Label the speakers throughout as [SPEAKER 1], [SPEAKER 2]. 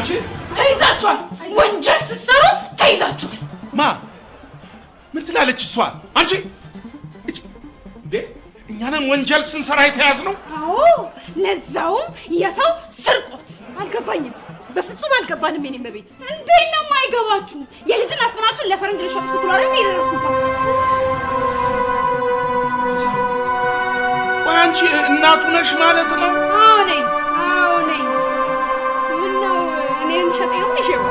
[SPEAKER 1] አንቺ
[SPEAKER 2] ተይዛችኋል። ወንጀል ስትሰሩ ተይዛችኋል።
[SPEAKER 1] ማ ምን ትላለች እሷ? አንቺ እንዴ እኛንን ወንጀል ስንሰራ የተያዝነው?
[SPEAKER 2] አዎ፣ ለዛውም የሰው ስርቆት።
[SPEAKER 3] አልገባኝም፣ በፍጹም አልገባንም። የኔ እመቤት
[SPEAKER 2] እንዴት ነው የማይገባችሁ? የልጅን አፍናችሁን ለፈረንጅ ልሸጡ ስትሉ አይደል የደረስኩባት?
[SPEAKER 1] ቆይ አንቺ እናቱ ነሽ ማለት ነው?
[SPEAKER 2] አዎ ነኝ፣ አዎ ነኝ። ምነው እኔን ሸጠኝ ነው ሸባ?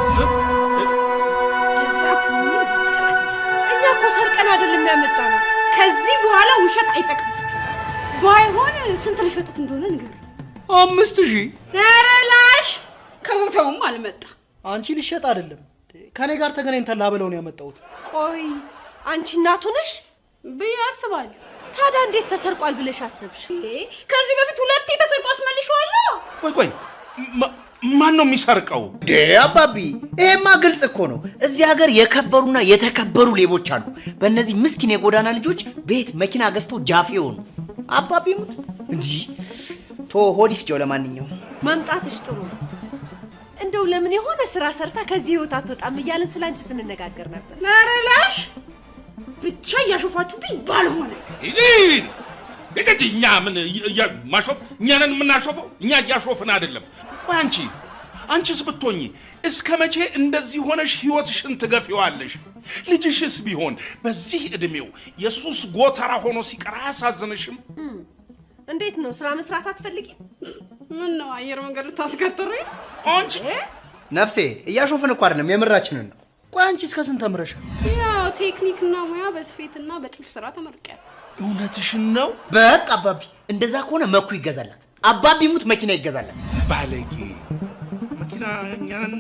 [SPEAKER 3] እኛ እኮ ሰርቀን አይደለም ያመጣነው።
[SPEAKER 2] ከዚህ በኋላ ውሸት አይጠቅማችሁ። ባይሆን ስንት ልሸጡት እንደሆነ ንገር።
[SPEAKER 4] 5000።
[SPEAKER 2] ኧረ ላሽ ከቦታውም አልመጣ።
[SPEAKER 5] አንቺ ልሸጥ አይደለም ከኔ ጋር ተገናኝተን ላበለው ነው ያመጣሁት።
[SPEAKER 3] ቆይ አንቺ እናቱ ነሽ
[SPEAKER 2] ብዬ አስባለሁ።
[SPEAKER 3] ታዲያ እንዴት ተሰርቋል ብለሽ አሰብሽ?
[SPEAKER 2] ከዚህ በፊት ሁለቴ ተሰርቆ አስመልሼዋለሁ።
[SPEAKER 1] ቆይ ቆይ ማን ነው የሚሰርቀው?
[SPEAKER 4] እንዴ አባቢ ይሄማ ግልጽ እኮ ነው። እዚህ ሀገር የከበሩና የተከበሩ ሌቦች አሉ። በእነዚህ ምስኪን የጎዳና ልጆች ቤት መኪና ገዝተው ጃፌ ሆኑ። አባቢ ሙት እንዲህ ቶ ሆድ ይፍጨው። ለማንኛውም
[SPEAKER 3] መምጣትሽ ጥሩ ነው። እንደው ለምን የሆነ ስራ ሰርታ ከዚህ ህይወት አትወጣም እያልን ስላንቺ ስንነጋገር ነበር።
[SPEAKER 2] ኧረ ላሽ ብቻ እያሾፋችሁብኝ ባልሆነ።
[SPEAKER 1] ይሄ እኛ ምን ማሾፍ? እኛ ነን የምናሾፈው? እኛ እያሾፍን አይደለም። ቆይ አንቺ አንቺስ ብትሆኚ እስከ መቼ እንደዚህ ሆነሽ ህይወትሽን ትገፊዋለሽ? ልጅሽስ ቢሆን በዚህ እድሜው የሱስ ጎተራ ሆኖ ሲቀር አያሳዝንሽም?
[SPEAKER 3] እንዴት ነው ስራ መስራት አትፈልጊም?
[SPEAKER 2] ምን ነው አየር መንገድ ልታስቀጥረኝ?
[SPEAKER 1] አንቺ
[SPEAKER 4] ነፍሴ እያሾፍን እኮ አይደለም የምራችንን ነው።
[SPEAKER 5] ቆይ አንቺ እስከ ስንት ተምረሻል?
[SPEAKER 2] ያው ቴክኒክና ሙያ በስፌትና በጥልፍ ስራ ተመርቄያለሁ።
[SPEAKER 1] እውነትሽን ነው?
[SPEAKER 4] በቃ አባቢ እንደዛ ከሆነ መኩ ይገዛላት። አባቢ ሙት መኪና ይገዛላት።
[SPEAKER 1] ባለጌ መኪና እኛን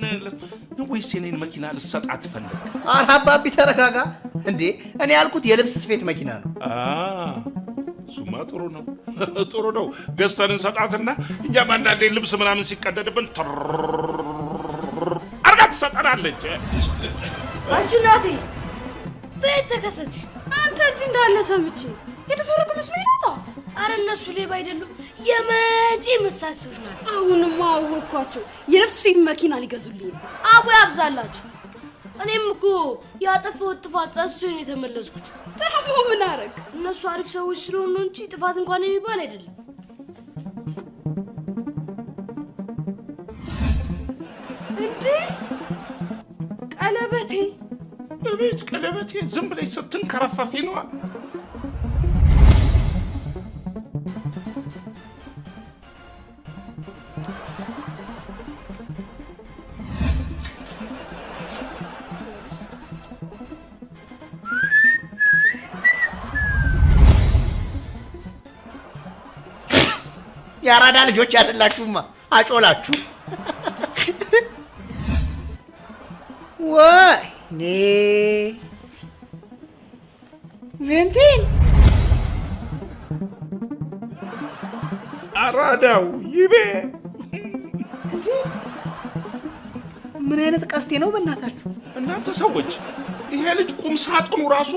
[SPEAKER 1] ነው ወይስ የኔን መኪና ልሰጣት ፈልግ?
[SPEAKER 4] ኧረ አባቢ ተረጋጋ እንዴ። እኔ ያልኩት የልብስ ስፌት መኪና ነው።
[SPEAKER 1] እሱማ ጥሩ ነው ጥሩ ነው። ገዝተን እንሰጣትና እኛም አንዳንዴ ልብስ ምናምን ሲቀደድብን አርጋ ትሰጠናለች።
[SPEAKER 6] አንቺ እናቴ ቤት ተከሰትሽ።
[SPEAKER 2] አንተ እዚህ እንዳለ ሰምቼ የተሰረቀ መስሎኝ ነው።
[SPEAKER 6] አረ እነሱ ሌባ አይደሉም፣ የመጪ መሳሶች ናቸው።
[SPEAKER 2] አሁንማ አወኳቸው። የልብስ ስፌት መኪና ሊገዙልኝ ነው።
[SPEAKER 6] አቦ ያብዛላችሁ። እኔም እኮ ያጠፋሁት ጥፋት ጸጽቶኝ ነው የተመለስኩት።
[SPEAKER 2] ደግሞ ምን አደረግ?
[SPEAKER 6] እነሱ አሪፍ ሰዎች ስለሆኑ እንጂ ጥፋት እንኳን የሚባል አይደለም።
[SPEAKER 3] እንዴ ቀለበቴ!
[SPEAKER 1] እቤት ቀለበቴ! ዝም ብለሽ ስትንከረፈፊ ነዋ።
[SPEAKER 4] የአራዳ ልጆች አይደላችሁማ፣ አጮላችሁ። ወይኔ ቬንቴን
[SPEAKER 1] አራዳው ይቤ
[SPEAKER 4] ምን አይነት ቀስቴ ነው በእናታችሁ?
[SPEAKER 1] እናንተ ሰዎች ይሄ ልጅ ቁም ሳጥኑ ራሱ